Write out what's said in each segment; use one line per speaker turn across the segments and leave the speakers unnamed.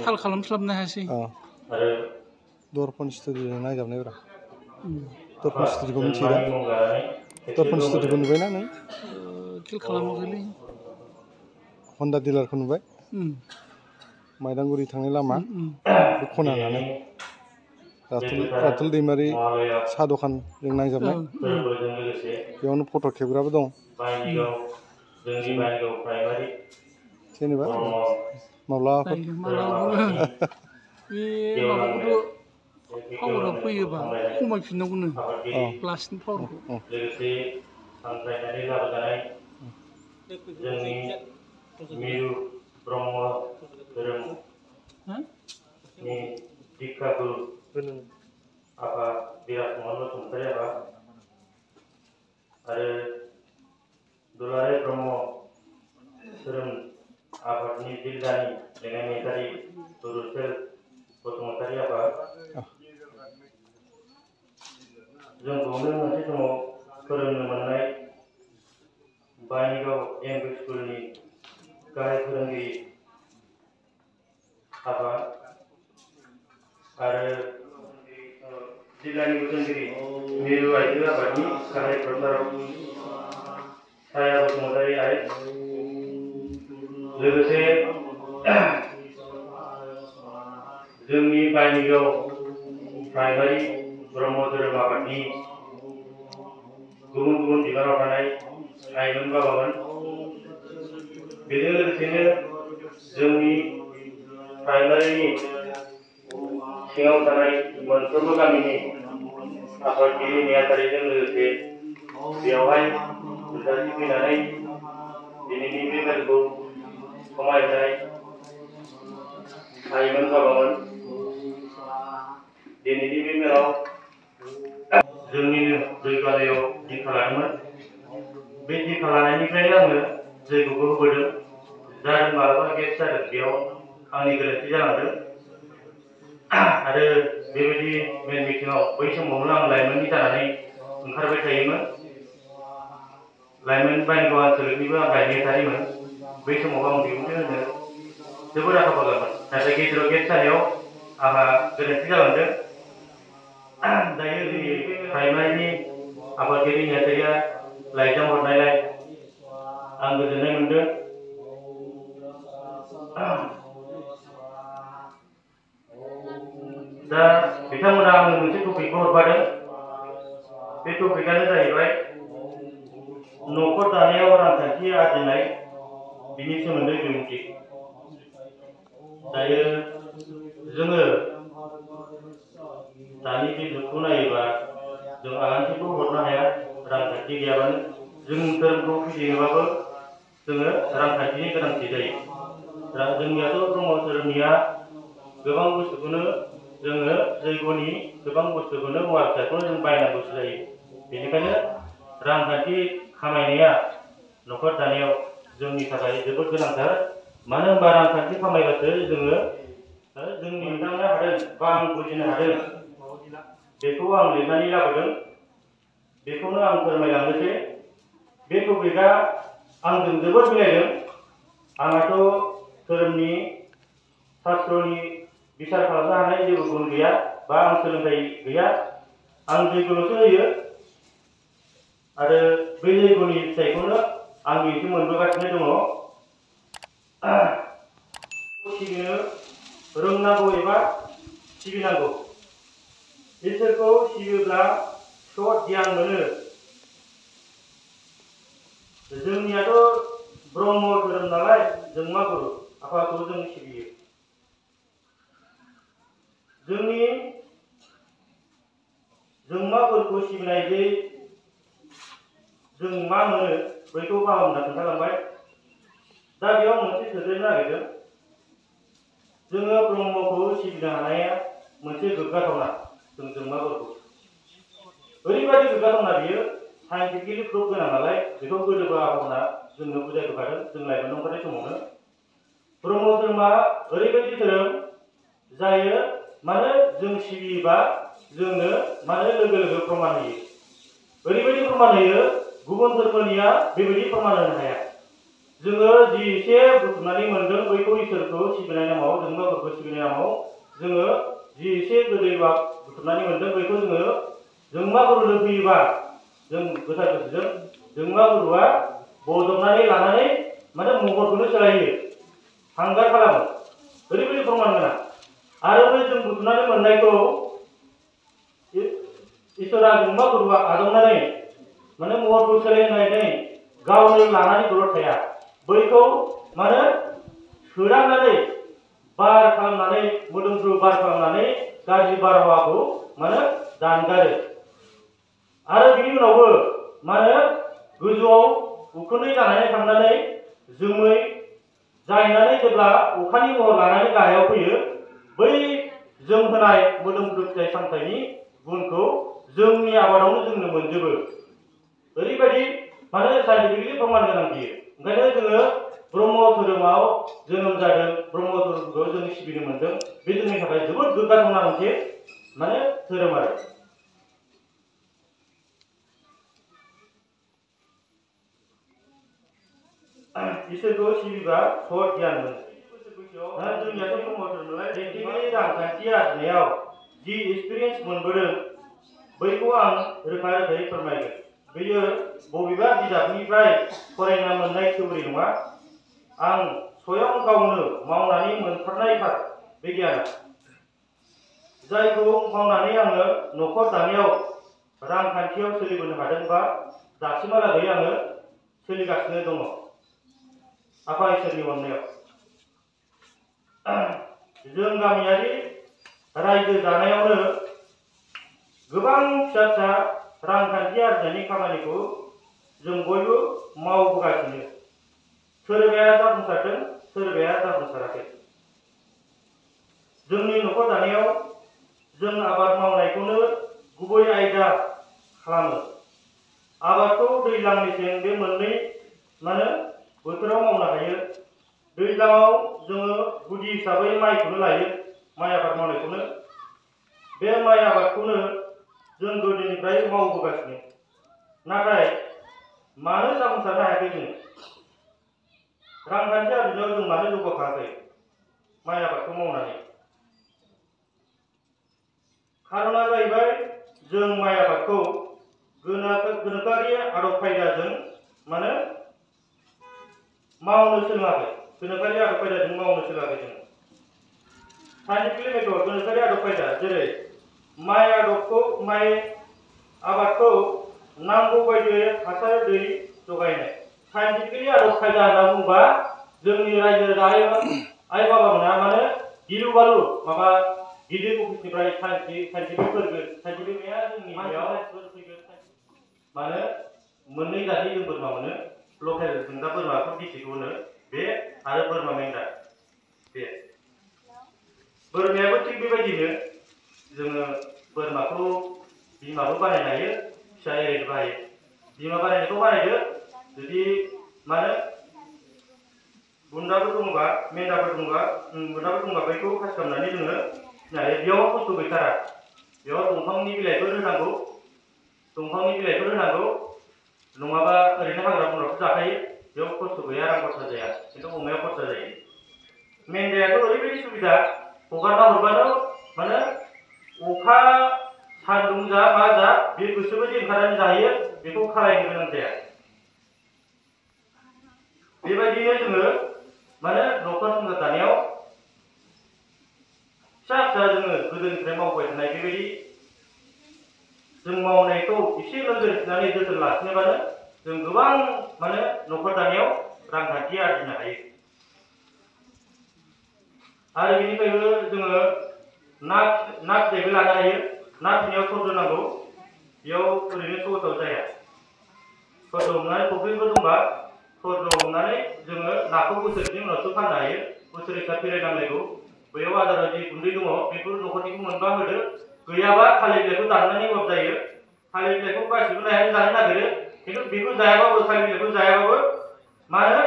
थाल खालामस्लाबनो हायासै।
दर्पण स्टुडिअ नायजाबनायब्रा दर्पण स्टुडिअखौ मिथियो दा? दर्पण स्टुडिअखौ नुबायना नों?
खेल खालामाखैलै।
हन्डा डिलारखौ नुबाय? माइदांगुरि थांनाय लामा बे खना लानाय राथुल दैमारि साहा दखान जों नांजाबनाय बेयावनो फट' खेबग्राबो दं जेनेबा माब्लाबाफोर
बे माबाखौथ' पावारा फैयोबा खमायफिननांगौनो ग्लासनि पावारखौ।
जोंनि मिरु ब्रह्म धोरोमनि दिक्षागुरु आफा बिराजमान बसुमतारी आफा आरो दुलाराय ब्रह्म धोरोम आफादनि जिल्लानि लेङाइ नेहाथारि गुरुसेल बसुमतारी आफा जोंखौनो मोनसे समाव फोरोंनो मोननाय बानिगाव एम पि स्कुलनि गाहाय फोरोंगिरि आफा आरो जिल्लानि बोसोनगिरि मिरु आइजो आफादनि गाहाय प्रचारक साया बसुमतारी आइ लोगोसे जोंनि बानिगाव प्राइमारि ब्रह्म धोरोम आफादनि गुबुन गुबुन बिबानाव थानाय आइमोन बाबामोन बेजों लोगोसेनो जोंनि प्राइमारिनि सिङाव थानाय मोनफ्रोमबो गामिनि आफादगिरि नेहाथारिजों लोगोसे बेवहाय नुजाथि फैनानै दिनैनि बे मेलखौ समायहोनाय आइमोन बाबामोन दिनैनि बे मेलाव जोंनिनो जयगालयाव दीक्षा लादोंमोन बे दीक्षा लानायनिफ्रायनो आङो जयग'खौ होबोदों जादों मालाबा गेप जादों बेयाव आंनि गोरोन्थि जालांदों आरो बेबायदि मेल मिटिङाव बै समावनो आं लाइमोननि जानानै ओंखारबाय थायोमोन लाइमोन बानिगाव आनसलिकनिबो आं गाहाय नेहाथारिमोन बै समाव आं बिबुंथि होनो जोबोद आखा फाखामोन नाथाय गेजेराव गेप जानायाव आंहा गोरोन्थि जालांदों दायो जोंनि प्राइमारिनि आफादगिरि नेहाथारिया लाइजाम हरनायलाय आं गोजोननाय मोनदों दा बिथांमोना आंनो मोनसे टपिकखौ हरफादों बे टपिकआनो जाहैबाय न'खर दानायाव रांखान्थि आरजिनाय बिनि सोमोन्दै बिबुंथि दायो जोङो दानि बे जुगखौ नायोबा जों आगानसेखौ हरनो हाया रांखान्थि गैयाबानो जों धोरोमखौ फुजिनोबाबो जोङो रांखान्थिनि गोनांथि जायो जोंनियाथ' ब्रह्म धोरोमनिया गोबां बुस्थुखौनो जोङो जैग'नि गोबां बुस्थुखौनो मुवा बेसादखौनो जों बायनांगौसो जायो बेनिखायनो रांखान्थि खामायनाया न'खर दानायाव जोंनि थाखाय जोबोद गोनांथार मानो होनबा रांखान्थि खामायबासो जोङो जों मोनदांनो हादों बा आं बुजिनो हादों बेखौ आं लिरनानै लाबोदों बेखौनो आं फोरमायलांनोसै बे टपिकआ आंजों जोबोद मिलायदों आंहाथ' धोरोमनि शास्त्रनि बिसार खालामनो हानाय जेबो गुन गैया बा आं सोलोंथाइ गैया आं जैग'ल'सो होयो आरो बै जैग'नि फिथाइखौनो आं दिनैसिम मोनबोगासिनो दङ सिबिनो रोंनांगौ एबा सिबिनांगौ इसोरखौ सिबियोब्ला सत गियान मोनो जोंनियाथ' ब्रह्म धोरोम नालाय जोंमा गुरु आफाखौ जों सिबियो जोंनि जोंमाफोरखौ सिबिनाय जे जों मा मोनो बैखौ बाहामना खोन्थालांबाय दा बेयाव मोनसे सोदेरनो नागिरदों जोङो ब्रह्मखौ सिबिनो हानाया मोनसे गोग्गाथावना जों जोंमाफोरखौ ओरैबायदि गोग्गाथावना बियो साइन्टिफिकेलि प्रुफ गोनां नालाय बेखौ गोदोबो आफामोना जोंनो बुजायबोखादों जों लाइमोन ओंखारनाय समावनो ब्रह्म धोरोमा ओरैबायदि धोरोम जायो माने जों सिबियोबा जोंनो माने लोगो लोगो प्रमान होयो ओरैबायदि प्रमान होयो गुबुन धर्मनिया बेबायदि प्रमान होनो हाया जोङो जि एसे बुथुमनानै मोनदों बैखौ इसोरखौ सिबिनाय नामाव जोंमाफोरखौ सिबिनाय नामाव जोङो जि एसे गोदै बुथुमनानै मोनदों बैखौ जोङो जोंमा गुरुनो होयोबा जों गोथार गोसोजों जोंमा गुरुआ बजबनानै लानानै माने महरखौनो सोलायो हांगार खालामो ओरैबायदि प्रमान गोनां आरो बै जों बुथुमनानै मोननायखौ इसोरा जोंमा गुरुआ आजावनानै माने महरखौ सोलायनानै गावनो लानानै दलर थाया बैखौ माने सोदांनानै बार खालामनानै मोदोमफ्रु बार खालामनानै गाज्रि बारहावाखौ माने दानगारो आरो बिनि उनावबो माने गोजौआव उखुन्दै जानानै थांनानै जोमै जाहैनानै जेब्ला अखानि महर लानानै गाहायाव फैयो बै जों होनाय मोदोमफ्रु फिथाइ सामथाइनि गुनखौ जोंनि आबादावनो जोंनो मोनजोबो ओरैबायदि माने साइन्टिफिकलि प्रमान गोनां बियो ओंखायनो जोङो ब्रह्म धोरोमाव जोनोम जादों ब्रह्म धोरोमखौ जों सिबिनो मोनदों बे जोंनि थाखाय जोबोद गोग्गाथावना मोनसे माने धोरोम आरो इसोरखौ सिबिबा सत गियान मोनो जोंनियाथ' ब्रह्म धोरोम नालाय प्रेक्टिकेलि रांखान्थि आरजिनायाव जि एक्सपिरियेन्स मोनबोदों बैखौ आं रोखा रोखायै फोरमायगोन बेयो बबेबा बिजाबनिफ्राय फरायना मोननाय थिउरि नङा आं स्वयं गावनो मावनानै मोनथारनायथार बे गियाना जायखौ मावनानै आङो न'खर दानायाव रांखान्थियाव सोलिबोनो हादों बा दासिमहालागै आङो सोलिगासिनो दङ आफा इसोरनि अननायाव जों गामियारि रायजो जानायावनो गोबां फिसा फिसा रांखान्थि आरजिनायनि खामानिखौ जों बयबो मावबोगासिनो सोरबाया जाफुंसारदों सोरबाया जाफुंसाराखै जोंनि न'खर दानायाव जों आबाद मावनायखौनो गुबै आयदा खालामो आबादखौ दैज्लां मेसें बे मोननै माने बोथोराव मावनो हायो दैज्लाङाव जोङो गुदि हिसाबै माइखौनो लायो माइ आबाद मावनायखौनो बे माइ आबादखौनो जों गोदोनिफ्राय मावबोगासिनो नाथाय मानो जाफुंसारनो हायाखै जोङो रांखान्थि आरजिनायाव जों मानो जौगाखाङाखै माइ आबादखौ मावनानै खारना जाहैबाय जों माइ आबादखौ गोनोखोआरि आदब खायदाजों माने मावनो सोलोङाखै गोनोखोआरि आदब खायदाजों मावनो सोलोङाखै जों साइन्टिफिक मेथड गोनोखोआरि आदब खायदा जेरै माइ आबादखौ नांगौ बायदियै हासार दै जगायनाय साइन्टिफिकलि आदब खायदा होनना बुङोबा जोंनि रायजो जानाय आइ बाबामोना माने गिलु बालु माबा गिदिर अफिसनिफ्राय साइन्टिफिकया जोंनि माने मोननै जातनि जों बोरमा मोनो लकेल जों दा बोरमाखौ दिसिखौ होनो बे आरो बोरमा मेन्दा बे बोरमायाबो थिग बेबायदिनो जोङो बोरमाखौ बिमाबो बानायनो हायो फिसा एरैनोबो हायो बिमा बानायनायखौ बानायदो जुदि माने बुन्दाफोर दङबा मेन्दाफोर दङबा बैखौ खासि खालामनानै जोङो फिसिनो हायो बेयाव खस्थ' गैथारा बेयाव दंफांनि बिलाइफोर होनांगौ नङाबा ओरैनो हाग्रा बंग्राखौ जाखायो बेयाव खस्थ' गैया रां खरसा जाया खिन्थु अमायाव खरसा जायो मेन्दायाथ' ओरैबायदि सुबिदा हगारना हरबानो माने अखा सान्दुं जा मा जा बे गोसोबायदि ओंखारनानै जाहैयो बेखौ खालायनो गोनां जाया बेबायदिनो जोङो माने न'खर संसार दानायाव फिसा जोङो गोदोनिफ्राय मावबाय थानाय बेबायदि जों मावनायखौ एसे नोजोर होनानै जोथोन लाखिनोबानो जों गोबां माने न'खर दानायाव रांखान्थि आरजिनो हायो आरो बेनिफ्रायबो जोङो ना फिथाइबो लानो हायो ना फिनायाव खस्थ' नांगौ बेयाव ओरैनो सहसाव जाया खस्थ' हमनानै फुख्रिफोर दंबा खस्थ' हमनानै जोङो नाखौ बोसोरनि उनावसो फाननो हायो बोसोर हिसाब फेरेनांलायगौ बैयाव आदाराव जि गुन्दै दङ बेखौ न'खरनिखौ मोनबा होदो गैयाबा थालिर बिलाइखौ दाननानै होबाबो जायो थालिर बिलाइखौ गासिबो नायानो जानो नागिरो खिन्थु बेखौ जायाबाबो थालिर बिलाइखौ जायाबाबो मा होनो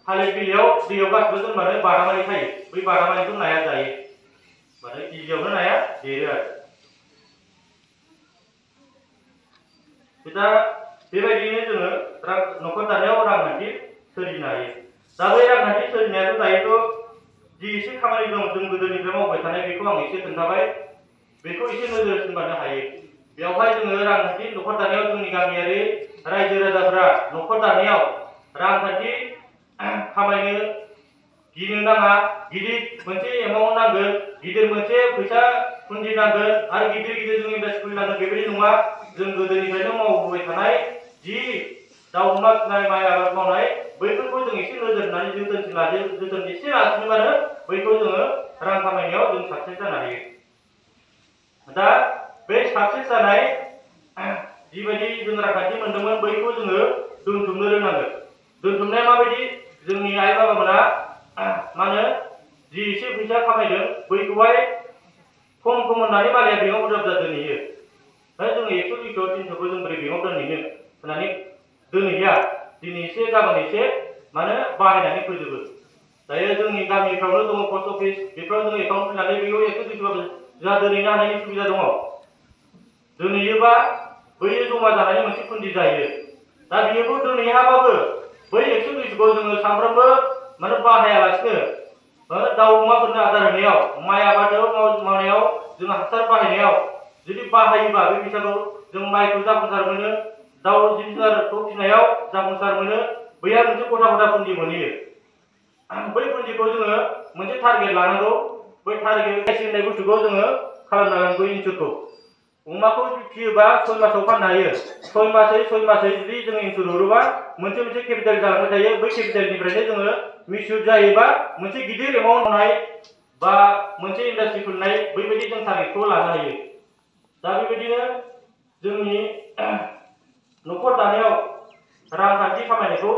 थालिर बिलाइयाव दैयाव गासिबो दोनबानो बादामालि थायो बै बादामालिखौ नाया जायो माने गिबियावनो नाया देरो आरो दा बेबायदिनो जोङो न'खर दानायाव रांखान्थि सोरजिनो हायो दा बे रांखान्थि सोरजिनायाथ' दायोथ' जि एसे खामानि दं जों गोदोनिफ्राय मावबाय थानाय बेखौ आं एसे खोन्थाबाय बेखौ एसे नोजोर होनबानो हायो बेवहाय जोङो रांखान्थि न'खर दानायाव जोंनि गामियारि रायजो राजाफ्रा न'खर दानायाव रांखान्थि खामायनो गिनो नाङा गिदिर मोनसे एमाउन्ट नांगोन गिदिर मोनसे फैसा फुन्जि नांगोन आरो गिदिर गिदिर जों इन्डास्ट्रि खुलिनांगोन बेबायदि नङा जों गोदोनिफ्रायनो मावबोबाय थानाय जि दाउ अमा फिसिनाय माइ आबाद मावनाय बैफोरखौ जों एसे नोजोर होनानै जोथोन एसे लाखिनोबानो बैखौ जोङो रां खामायनायाव जों साक्सेस जानो हायो दा बे साक्सेस जानाय जिबायदि जों रांखान्थि मोन्दोंमोन बैखौ जोङो दोनथुमनो रोंनांगोन दोनथुमनाया माबायदि जोंनि आइ बाबामोना मा होनो जि एसे फैसा खामायदों बैखौहाय खम होननानै मालाया बेंकआव बुरजा बुरजा दोनहैयो दा जोङो 100 200 300खौ जों बोरै बेंकआव दोनहैनो होननानै दोनहैया दिनै एसे गाबोन एसे माने बाहायनानै फोजोबो दायो जोंनि गामिफ्रावनो दङ पस्ट अफिस बेफोराव जों एकाउन्ट खुलिनानै बेयाव 100 200 जोंहा दोनहैनो हानायनि सुबिदा दङ दोनहैयोबा बैयो जमा जानायनि मोनसे फुन्जि जायो दा बेखौ दोनहैयाबाबो बै 100 200खौ जोङो सानफ्रोमबो माने बाहायालासिनो दाउ अमाफोरनो आदार होनायाव माइ आबादाव मावनायाव जों हासार बाहायनायाव जुदि बाहायोबा बे फैसाखौ जों माइखौ जाफुंसार मोनो दाउ जिब जुनारखौ फिसिनायाव जाफुंसार मोनो बैहा मोनसे गथा गथा फुन्जि मोनहैयो बै फुन्जिखौ जोङो मोनसे टारगेट लानांगौ बै टारगेट होननाय बुस्थुखौ जोङो खालामनांगोन बै इन्सुरखौ अमाखौ फिसियोबा 6 मासाव फाननो हायो 6 मासै जुदि जों इन्सुर हरोबा मोनसे केपिटेल जालांबाय थायो बै केपिटेलनिफ्रायनो जोङो मिसुर जायोबा मोनसे गिदिर एमाउन्ट होनाय बा मोनसे इन्डास्ट्रि खुलिनाय बैबायदि जों टारगेटखौ लानो हायो दा बेबायदिनो जोंनि न'खर दानायाव रांखान्थि खामायनायखौ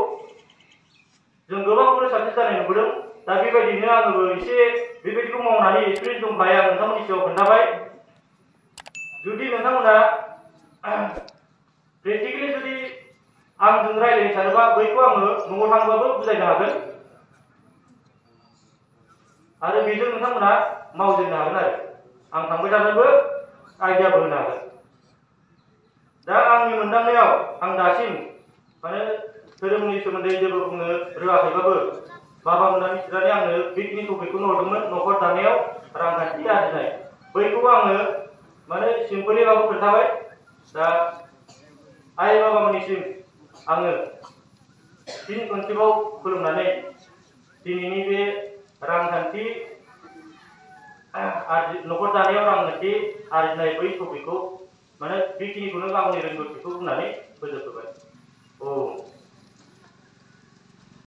जों गोबांखौनो साक्सेस जानाय नुबोदों दा बेबायदिनो आंबो एसे बेबायदिखौ मावनानै एक्सपिरियेन्स दंखायो आं नोंथांमोननि सिगाङाव खोन्थाबाय जुदि नोंथांमोना प्रेक्टिकेलि जुदि आंजों रायज्लायनो सानोबा बैखौ आङो न'आव थांबाबो बुजायनो हागोन आरो बेजों नोंथांमोना मावजेननो हागोन आरो आं थांबाय थानोबो आइडियाबो होनो हागोन दा आंनि मोनदांनायाव आं दासिम माने धोरोमनि सोमोन्दै जेबो बुंनो रोङाखैबाबो बाबामोना मिथिनानै आंनो बेखिनि टपिकखौनो हरदोंमोन न'खर दानायाव रांखान्थि आरजिनाय बैखौबो आङो माने सिम्पोलैबाबो खोन्थाबाय दा आइ बाबामोननिसिम आङो फिन खनसेबाव खुलुमनानै दिनैनि बे रांखान्थि न'खर दानायाव रांखान्थि आरजिनाय बै टपिकखौ माने बेखिनिखौनो गावनि रोंगौथिखौ बुंनानै फोजोबबाय